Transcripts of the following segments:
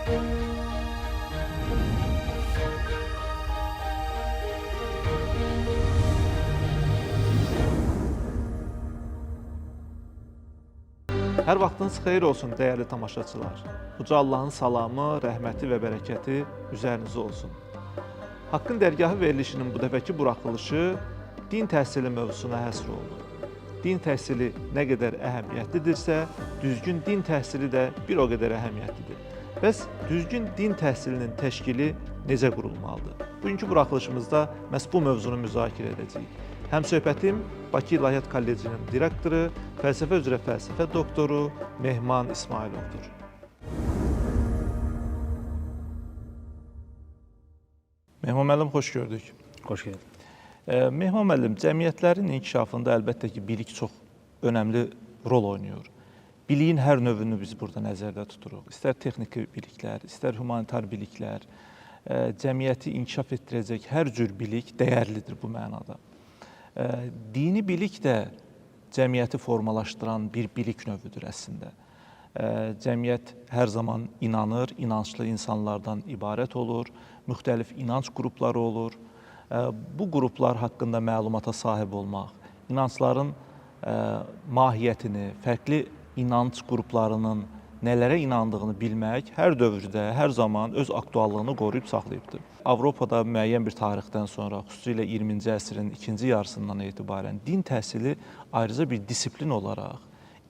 Hər vaxtınız xeyir olsun, dəyərli tamaşaçılar. Uca Allahın salamı, rəhməti və bərəkəti üzərinizə olsun. Haqqın Dərgahı verilişinin bu dəfəki buraxılışı din təhsili mövzusuna həsr olunub. Din təhsili nə qədər əhəmiyyətlidirsə, düzgün din təhsili də bir o qədər əhəmiyyətlidir. Bəs düzgün din təhsilinin təşkili necə qurulmalıdır? Bugünkü buraxılışımızda məhz bu mövzunu müzakirə edəcəyik. Həmsöhbətim Bakı İlahiyyat Kollecinin direktoru, fəlsəfə üzrə fəlsəfə doktoru Mehman İsmayılovdur. Mehman müəllim, xoş gördük. Xoş gördük. Mehman müəllim, cəmiyyətlərin inkişafında əlbəttə ki, bilik çox önəmli rol oynayır. Biliyin hər növünü biz burada nəzərdə tuturuq. İstər texniki biliklər, istər humanitar biliklər, cəmiyyəti inkişaf etdirəcək hər cür bilik dəyərlidir bu mənada. Dini bilik də cəmiyyəti formalaşdıran bir bilik növüdür əslində. Cəmiyyət hər zaman inanır, inanclı insanlardan ibarət olur, müxtəlif inanc qrupları olur. Bu qruplar haqqında məlumata sahib olmaq, inancların mahiyyətini, fərqli inanc qruplarının nələrə inandığını bilmək hər dövrdə, hər zaman öz aktuallığını qoruyub saxlayıbdır. Avropada müəyyən bir tarixdən sonra, xüsusilə 20-ci əsrin ikinci yarısından etibarən din təhsili ayrıca bir disiplin olaraq,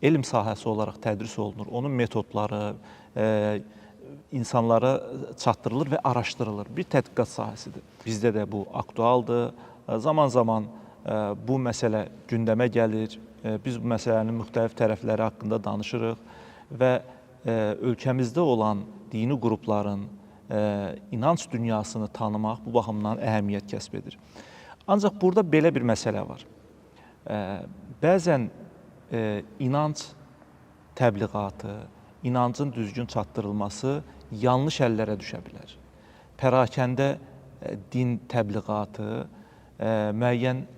elm sahəsi olaraq tədris olunur. Onun metodları insanlara çatdırılır və araşdırılır. Bir tədqiqat sahəsidir. Bizdə də bu aktualdır. Zaman-zaman bu məsələ gündəmə gəlir. Biz bu məsələnin müxtəlif tərəfləri haqqında danışırıq və ölkəmizdə olan dini qrupların inanc dünyasını tanımaq bu baxımdan əhəmiyyət kəsb edir. Ancaq burada belə bir məsələ var. Bəzən inanc təbliğatı, inancın düzgün çatdırılması yanlış əllərə düşə bilər. Pərakəndə din təbliğatı müəyyən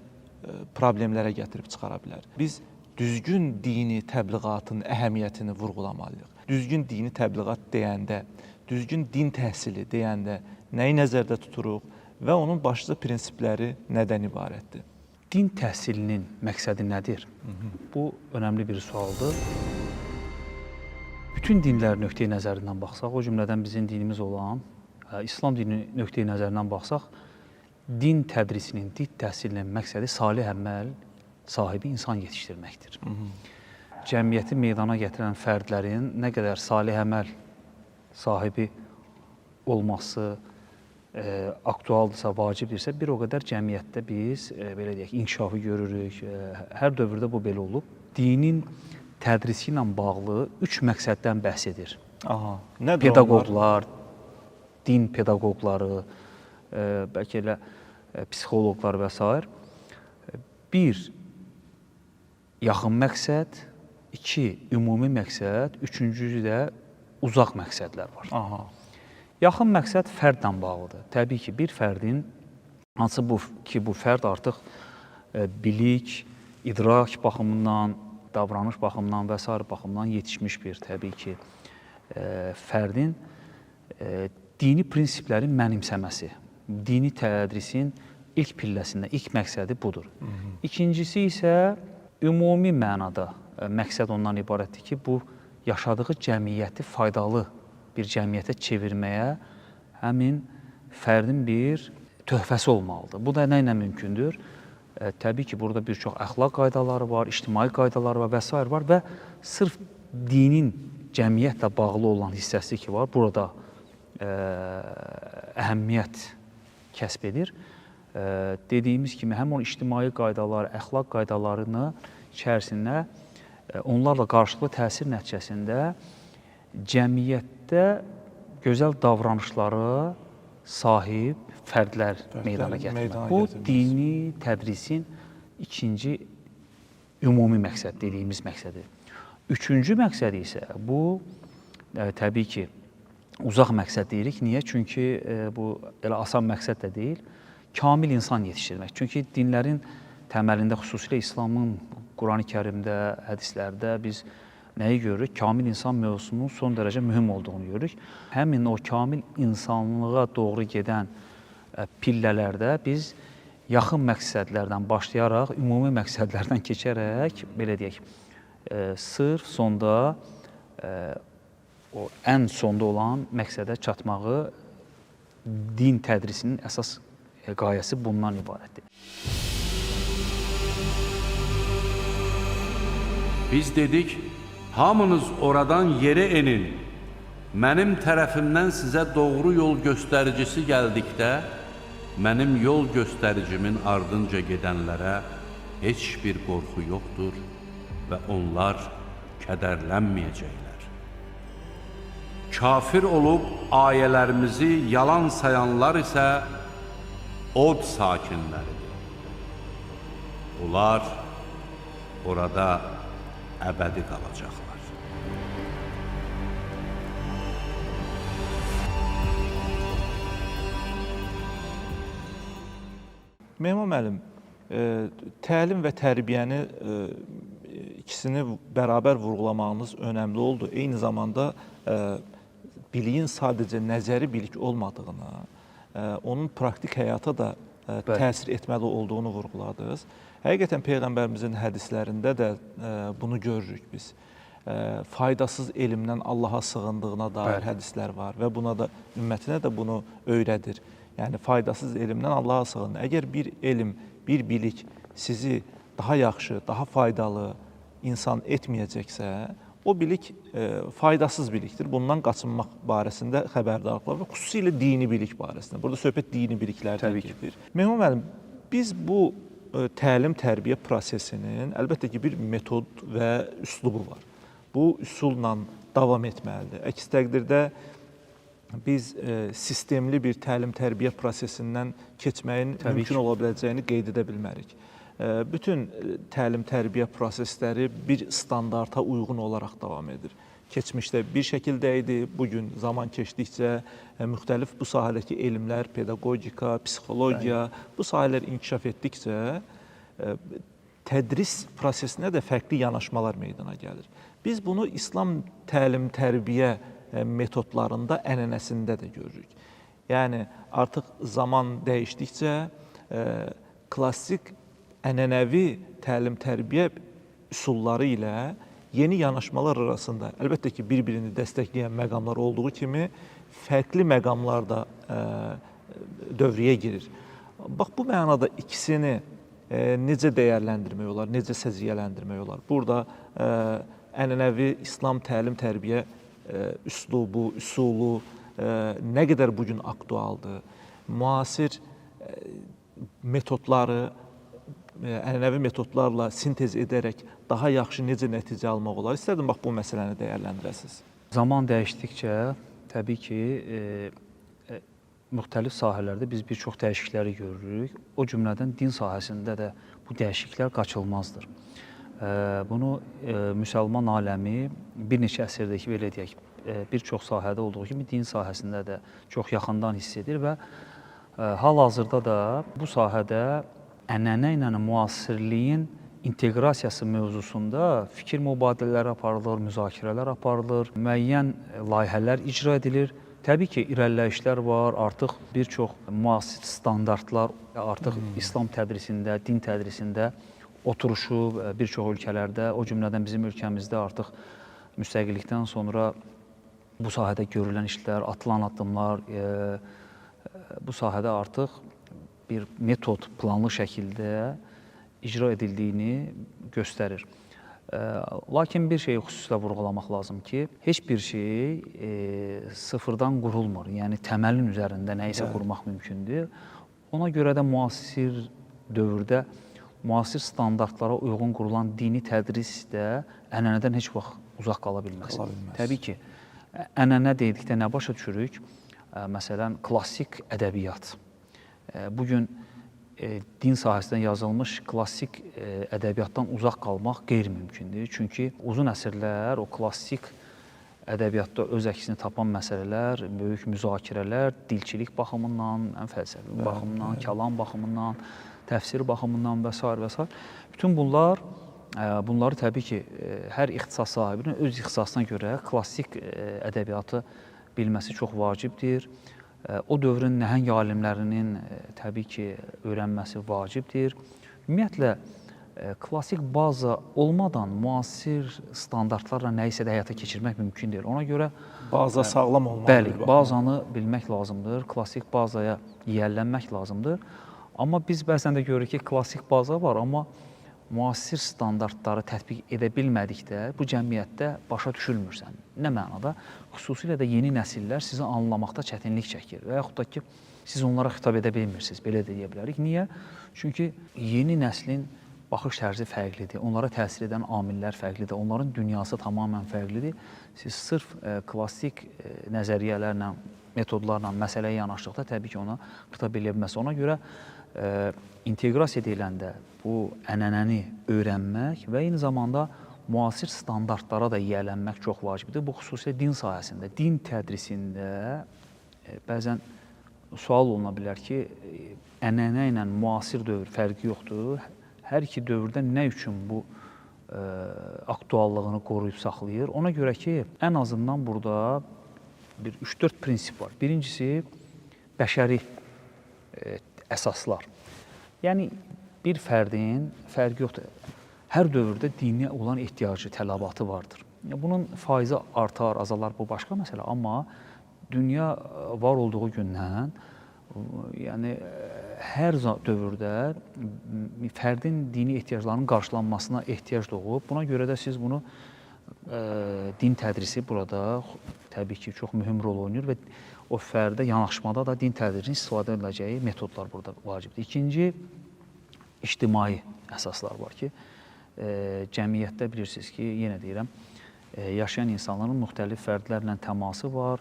problemlərə gətirib çıxara bilər. Biz düzgün dini təbliğatın əhəmiyyətini vurğulamalıyıq. Düzgün dini təbliğat deyəndə, düzgün din təhsili deyəndə nəyi nəzərdə tuturuq və onun başlıca prinsipləri nədən ibarətdir? Din təhsilinin məqsədi nədir? Bu önəmli bir sualdır. Bütün dinlər nöqteyi nəzərindən baxsaq, o cümlədən bizim dinimiz olan İslam dini nöqteyi nəzərindən baxsaq, din tədrisinin, din təhsilinin məqsədi salih əməl sahibi insan yetişdirməkdir. Cəmiyyəti meydana gətirən fərdlərin nə qədər salih əməl sahibi olması aktualdırsa, vacibdirsə, bir o qədər cəmiyyətdə biz belə deyək, inkişafı görürük. Hər dövrdə bu belə olub. Dinin tədrisi ilə bağlı üç məqsəddən bəhs edir. Aha, nədir pedaqoqlar, onlar? Din pedaqoqları, bəlkə elə psixoloqlar və s. Bir, yaxın məqsəd, iki, ümumi məqsəd, üçüncüsü də uzaq məqsədlər var. Aha. Yaxın məqsəd fərdlə bağlıdır. Təbii ki, bir fərdin, hansı bu ki, bu fərd artıq bilik, idrak baxımından, davranış baxımından və sair baxımından yetişmiş bir, təbii ki, fərdin dini prinsiplərin mənimsəməsi, dini tədrisin ilk pilləsində, ilk məqsədi budur. İkincisi isə ümumi mənada məqsəd ondan ibarətdir ki, bu yaşadığı cəmiyyəti faydalı bir cəmiyyətə çevirməyə həmin fərdin bir töhfəsi olmalıdır. Bu da nə ilə mümkündür? Təbii ki, burada bir çox əxlaq qaydaları var, ictimai qaydalar var və sair var və sırf dinin cəmiyyətlə bağlı olan hissəsi ki var, burada əhəmiyyət kəsb edir. Dediyimiz kimi, həm o ictimai qaydalar, əxlaq qaydalarını içərisində onlarla qarşılıqlı təsir nəticəsində cəmiyyətdə gözəl davranışlara sahib fərdlər meydana gətirmək. Bu, dini tədrisin ikinci ümumi məqsəd, dediyimiz məqsədi. Üçüncü məqsədi isə bu, təbii ki, uzaq məqsəd deyirik. Niyə? Çünki bu elə asan məqsəd də deyil. Kamil insan yetişdirmək. Çünki dinlərin təməlində, xüsusilə İslamın Qurani-Kərimdə, hədislərdə biz nəyi görürük? Kamil insan mövzusunun son dərəcə mühüm olduğunu görürük. Həmin o kamil insanlığa doğru gedən pillələrdə biz yaxın məqsədlərdən başlayaraq, ümumi məqsədlərdən keçərək, belə deyək, sırf sonda o ən sonda olan məqsədə çatmağı din tədrisinin əsas qayəsi bundan ibarətdir. Biz dedik, hamınız oradan yerə enin. Mənim tərəfimdən sizə doğru yol göstəricisi gəldikdə, mənim yol göstəricimin ardınca gedənlərə heç bir qorxu yoxdur və onlar kədərlənməyəcəklər. Kafir olub ayələrimizi yalan sayanlar isə od sakinləridir. Onlar orada əbədi qalacaqlar. Mehman müəllim, təlim və tərbiyəni ikisini bərabər vurğulamağınız önəmli oldu. Eyni zamanda biliyin sadəcə nəzəri bilik olmadığını, onun praktik həyata da təsir etməli olduğunu vurğuladınız. Həqiqətən Peyğəmbərimizin hədislərində də bunu görürük biz. Faydasız elmdən Allaha sığındığına dair hədislər var və buna da ümmətinə də bunu öyrədir. Yəni faydasız elmdən Allaha sığının. Əgər bir elm, bir bilik sizi daha yaxşı, daha faydalı insan etməyəcəksə, o bilik faydasız bilikdir. Bundan qaçınmaq barəsində xəbərdarlıqlar və xüsusilə dini bilik barəsində. Burada söhbət dini biliklərdən gedir. Mehman müəllim, biz bu təlim-tərbiyə prosesinin əlbəttə ki, bir metod və üslubu var. Bu üsulla davam etməlidir. Əks təqdirdə biz sistemli bir təlim-tərbiyə prosesindən keçməyin mümkün ola biləcəyini qeyd edə bilmərik. Bütün təlim-tərbiyə prosesləri bir standarta uyğun olaraq davam edir. Keçmişdə bir şəkildə idi, bugün zaman keçdikcə müxtəlif bu sahədəki elmlər, pedaqogika, psixologiya, bu sahələr inkişaf etdikcə tədris prosesinə də fərqli yanaşmalar meydana gəlir. Biz bunu İslam təlim-tərbiyə metodlarında, ənənəsində də görürük. Yəni, artıq zaman dəyişdikcə klassik ənənəvi təlim-tərbiyə üsulları ilə yeni yanaşmalar arasında əlbəttə ki, bir-birini dəstəkləyən məqamlar olduğu kimi fərqli məqamlar da dövrəyə girir. Bax, bu mənada ikisini necə dəyərləndirmək olar, necə səciyyələndirmək olar? Burada ənənəvi İslam təlim-tərbiyə üslubu, üsulu nə qədər bugün aktualdır? Müasir metodları ənənəvi metodlarla sintez edərək daha yaxşı necə nəticə almaq olar? İstərdim, bax, bu məsələni dəyərləndirəsiniz. Zaman dəyişdikcə təbii ki, müxtəlif sahələrdə biz bir çox dəyişiklikləri görürük. O cümlədən din sahəsində də bu dəyişikliklər qaçılmazdır. Bunu müsəlman aləmi bir neçə əsrdəki, belə deyək, bir çox sahədə olduğu kimi din sahəsində də çox yaxından hiss edir və hal-hazırda da bu sahədə ənənə ilə müasirliyin inteqrasiyası mövzusunda fikir mübadilələri aparılır, müzakirələr aparılır, müəyyən layihələr icra edilir. Təbii ki, irəliləyişlər var, artıq bir çox müasir standartlar artıq İslam tədrisində, din tədrisində oturuşub bir çox ölkələrdə, o cümlədən bizim ölkəmizdə artıq müstəqillikdən sonra bu sahədə görülən işlər, atılan addımlar, bu sahədə artıq bir metod planlı şəkildə icra edildiyini göstərir. Lakin bir şeyi xüsusilə vurğulamaq lazım ki, heç bir şey sıfırdan qurulmur. Yəni təməlin üzərində nəyisə qurmaq mümkündür. Ona görə də müasir dövrdə müasir standartlara uyğun qurulan dini tədris də ənənədən heç vaxt uzaq qala bilməz. Təbii ki, ənənə dedikdə nə başa düşürük? Məsələn, klassik ədəbiyyat. Bugün din sahəsində yazılmış klassik ədəbiyyatdan uzaq qalmaq qeyri-mümkündür. Çünki uzun əsrlər o klassik ədəbiyyatda öz əksini tapan məsələlər, böyük müzakirələr dilçilik baxımından, fəlsəfi baxımından, kəlam baxımından, təfsir baxımından və s. və s. Bütün bunlar Bunları təbii ki, hər ixtisas sahibinin öz ixtisasına görə klassik ədəbiyyatı bilməsi çox vacibdir. O dövrün nəhəng alimlərinin təbii ki, öyrənməsi vacibdir. Ümumiyyətlə, klassik baza olmadan müasir standartlarla nəyisə də həyata keçirmək mümkün deyil. Ona görə baza sağlam olmalıdır. Bəli, bazanı bilmək lazımdır, klassik bazaya yiyələnmək lazımdır. Amma biz bəzən də görürük ki, klassik baza var, amma müasir standartları tətbiq edə bilmədikdə bu cəmiyyətdə başa düşülmürsən. Nə mənada? Xüsusilə də yeni nəsillər sizi anlamaqda çətinlik çəkir və yaxud da ki, siz onlara xitab edə bilmirsiniz, belə də deyə bilərik. Niyə? Çünki yeni nəslin baxış tərzi fərqlidir, onlara təsir edən amillər fərqlidir, onların dünyası tamamilə fərqlidir. Siz sırf klassik nəzəriyyələrlə, metodlarla məsələyə yanaşdıqda təbii ki, ona xitab edə bilməz. Ona görə inteqrasiya deyiləndə bu ənənəni öyrənmək və eyni zamanda müasir standartlara da yiyələnmək çox vacibdir. Bu xüsusilə din sahəsində, din tədrisində bəzən sual oluna bilər ki, ənənə ilə müasir dövr fərqi yoxdur. Hər iki dövrdə nə üçün bu aktuallığını qoruyub saxlayır? Ona görə ki, ən azından burada bir 3-4 prinsip var. Birincisi, bəşəri əsaslar. Yəni, bir fərdin fərqi yoxdur. Hər dövrdə dinə olan ehtiyacı, tələbatı vardır. Bunun faizi artar, azalar, bu başqa məsələ, amma dünya var olduğu gündən, yəni hər dövrdə fərdin dini ehtiyaclarının qarşılanmasına ehtiyac doğub. Buna görə də siz bunu din tədrisi burada təbii ki, çox mühüm rol oynayır və o fərdə yanaşmada da din tədrisinin istifadə ediləcəyi metodlar burada vacibdir. İkinci, ictimai əsaslar var ki, cəmiyyətdə bilirsiniz ki, yenə deyirəm, yaşayan insanların müxtəlif fərdlərlə təması var.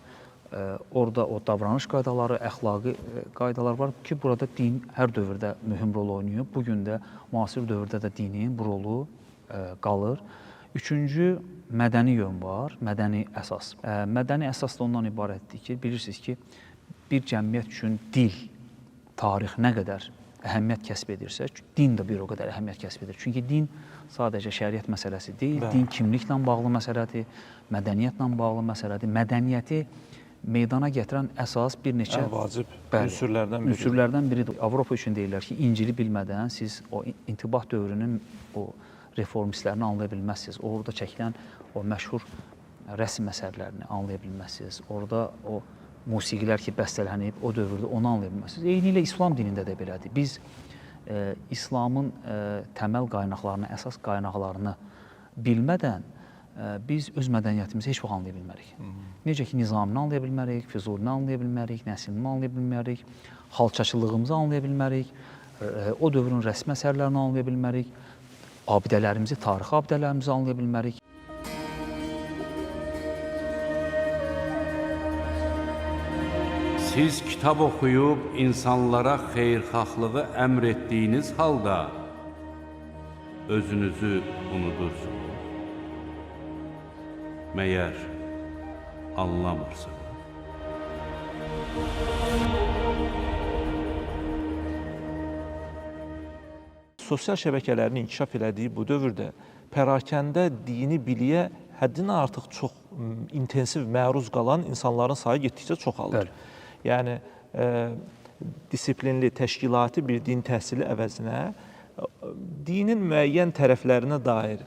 Orada o davranış qaydaları, əxlaqi qaydalar var ki, burada din hər dövrdə mühüm rol oynayır. Bu gün də, müasir dövrdə də dinin bu rolu qalır. Üçüncü, mədəni yön var, mədəni əsas. Mədəni əsas da ondan ibarətdir ki, bilirsiniz ki, bir cəmiyyət üçün dil, tarix nə qədər əhəmiyyət kəsb edirsə, din də bir o qədər əhəmiyyət kəsb edir. Çünki din sadəcə şəriət məsələsi deyil, din kimliklə bağlı məsələdir, mədəniyyətlə bağlı məsələdir. Mədəniyyəti meydana gətirən əsas bir neçə ən vacib ünsürlərdən biridir. Ünsürlərdən biridir. Avropa üçün deyirlər ki, İncili bilmədən siz o intibah dövrünün o reformistlərini anlaya bilməzsiniz. Orada çəkilən o məşhur rəsm əsərlərini anlaya bilməzsiniz. Orada o musiqilər ki, bəstələnib, o dövrdə onu anlaya bilməzsiniz. Eyni ilə İslam dinində də belədir. Biz İslamın təməl qaynaqlarını, əsas qaynaqlarını bilmədən biz öz mədəniyyətimizi heç vaxt anlaya bilmərik. Necə ki, Nizamini anlaya bilmərik, Füzulini anlaya bilmərik, Nəsimini anlaya bilmərik, xalçaçılığımızı anlaya bilmərik, o dövrün rəsm əsərlərini anlaya bilmərik, abidələrimizi, tarixi abidələrimizi anlaya bilmərik. Siz kitab oxuyub insanlara xeyirxahlığı əmr etdiyiniz halda özünüzü unudursunuz. Məyər anlamırsınız? Sosial şəbəkələrin inkişaf elədiyi bu dövrdə pərakəndə dini biliyə həddindən artıq çox intensiv məruz qalan insanların sayı getdikcə çoxalır. Bəli. Yəni, disiplinli, təşkilati bir din təhsili əvəzinə dinin müəyyən tərəflərinə dair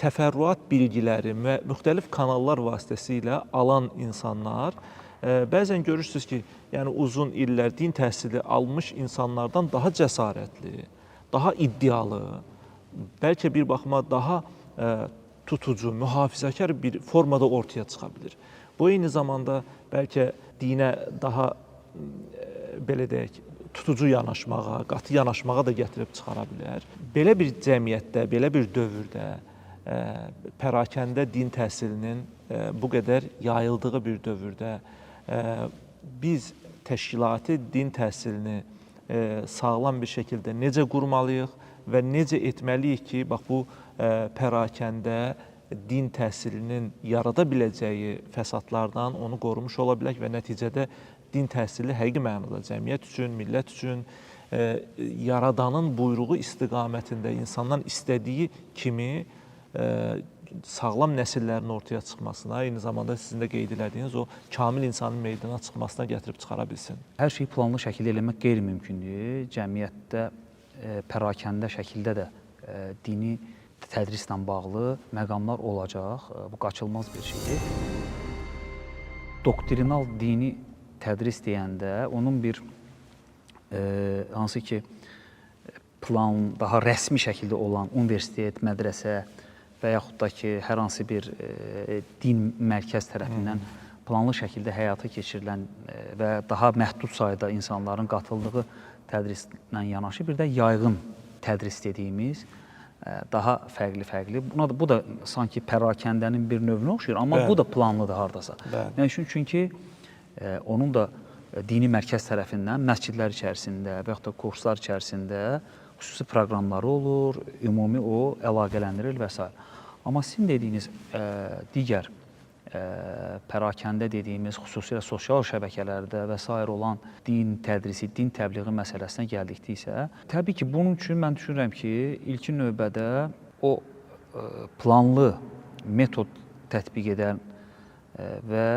təfərrüat bilgiləri müxtəlif kanallar vasitəsilə alan insanlar bəzən görürsünüz ki, yəni uzun illər din təhsili almış insanlardan daha cəsarətli, daha iddialı, bəlkə bir baxıma daha tutucu, mühafizəkar bir formada ortaya çıxa bilir. Bu eyni zamanda bəlkə dinə daha belə deyək, tutucu yanaşmağa, qatı yanaşmağa da gətirib çıxara bilər. Belə bir cəmiyyətdə, belə bir dövrdə pərakəndə din təhsilinin bu qədər yayıldığı bir dövrdə biz təşkilati din təhsilini sağlam bir şəkildə necə qurmalıyıq və necə etməliyik ki, bax bu pərakəndə din təhsilinin yarada biləcəyi fəsadlardan onu qorumuş ola bilək və nəticədə din təhsili həqiqi mənada cəmiyyət üçün, millət üçün, Yaradanın buyruğu istiqamətində insandan istədiyi kimi sağlam nəsillərin ortaya çıxmasına, eyni zamanda sizin də qeyd elədiyiniz o kamil insanın meydana çıxmasına gətirib çıxara bilsin. Hər şeyi planlı şəkildə eləmək qeyri-mümkündür. Cəmiyyətdə pərakəndə şəkildə də dini tədrislə bağlı məqamlar olacaq. Bu qaçılmaz bir şeydir. Doktrinal dini tədris deyəndə onun bir hansı ki plan daha rəsmi şəkildə olan universitet, mədrəsə və yaxud da ki, hər hansı bir din mərkəz tərəfindən planlı şəkildə həyata keçirilən və daha məhdud sayda insanların qatıldığı tədrislə yanaşı bir də yayğın tədris dediyimiz daha fərqli-fərqli. Buna da bu da sanki pərakəndənin bir növünə oxşayır, amma Bəli. bu da planlıdır hardasa. Bəli. Nə üçün? Çünki onun da dini mərkəz tərəfindən məscidlər içərisində və yaxud da kurslar içərisində xüsusi proqramları olur, ümumi o əlaqələndirilir və sair. Amma sizin dediyiniz digər pərakəndə dediyimiz, xüsusilə sosial şəbəkələrdə və sair olan din tədrisi, din təbliği məsələsinə gəldikdə isə, təbii ki, bunun üçün mən düşünürəm ki, ilkin növbədə o planlı metod tətbiq edən və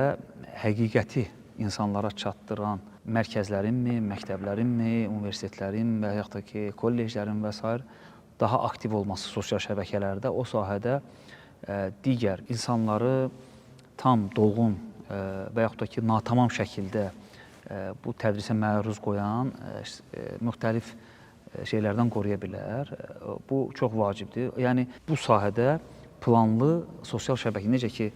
həqiqəti insanlara çatdıran mərkəzlərinmi, məktəblərinmi, universitetlərin və yaxud da ki, kolleclərin və sair daha aktiv olması sosial şəbəkələrdə o sahədə digər insanları tam dolğun və yaxud da ki, natamam şəkildə bu tədrisə məruz qoyan müxtəlif şeylərdən qoruya bilər. Bu çox vacibdir. Yəni bu sahədə planlı sosial şəbəkə, necə ki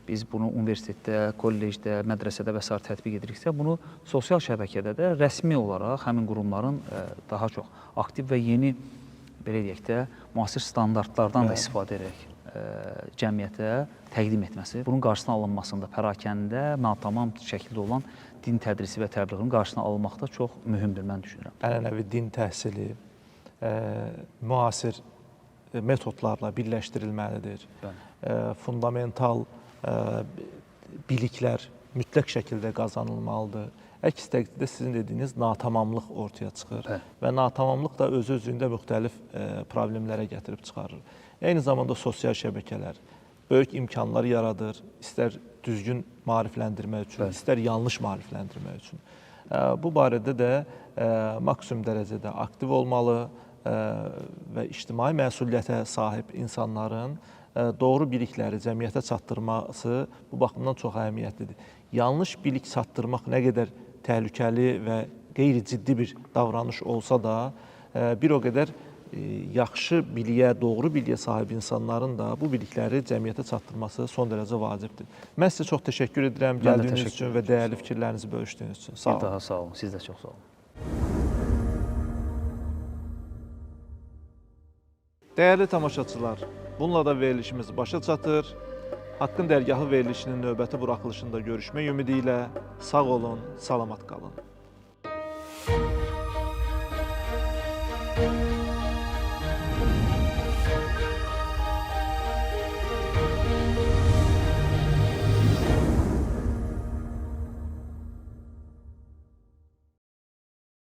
biz bunu universitetdə, kollecdə, mədrəsədə və sair tətbiq ediriksə, bunu sosial şəbəkədə də rəsmi olaraq həmin qurumların daha çox aktiv və yeni, belə deyək də, müasir standartlardan da istifadə edərək cəmiyyətə təqdim etməsi, bunun qarşısının alınmasında pərakəndə, natamam şəkildə olan din tədrisi və təbliğinin qarşısını alınmaqda çox mühümdür, mən düşünürəm. Ənənəvi din təhsili müasir metodlarla birləşdirilməlidir. Bəli. Fundamental biliklər mütləq şəkildə qazanılmalıdır. Əks təqdirdə sizin dediyiniz natamamlıq ortaya çıxır. Bəli. Və natamamlıq da özü-özlüyündə müxtəlif problemlərə gətirib çıxarır. Eyni zamanda sosial şəbəkələr böyük imkanlar yaradır, istər düzgün maarifləndirmək üçün, Bəli. istər yanlış maarifləndirmək üçün. Bu barədə də maksimum dərəcədə aktiv olmalı və ictimai məsuliyyətə sahib insanların doğru bilikləri cəmiyyətə çatdırması bu baxımdan çox əhəmiyyətlidir. Yanlış bilik çatdırmaq nə qədər təhlükəli və qeyri-ciddi bir davranış olsa da, bir o qədər yaxşı biliyə, doğru biliyə sahib insanların da bu bilikləri cəmiyyətə çatdırması son dərəcə vacibdir. Mən sizə çox təşəkkür edirəm gəldiyiniz üçün və dəyərli fikirlərinizi bölüşdüyünüz üçün. Sağ olun. Bir daha sağ olun. Siz də çox sağ olun. Dəyərli tamaşaçılar, bununla da verilişimiz başa çatır. Haqqın Dərgahı verilişinin növbəti buraxılışında görüşmək ümidi ilə sağ olun, salamat qalın.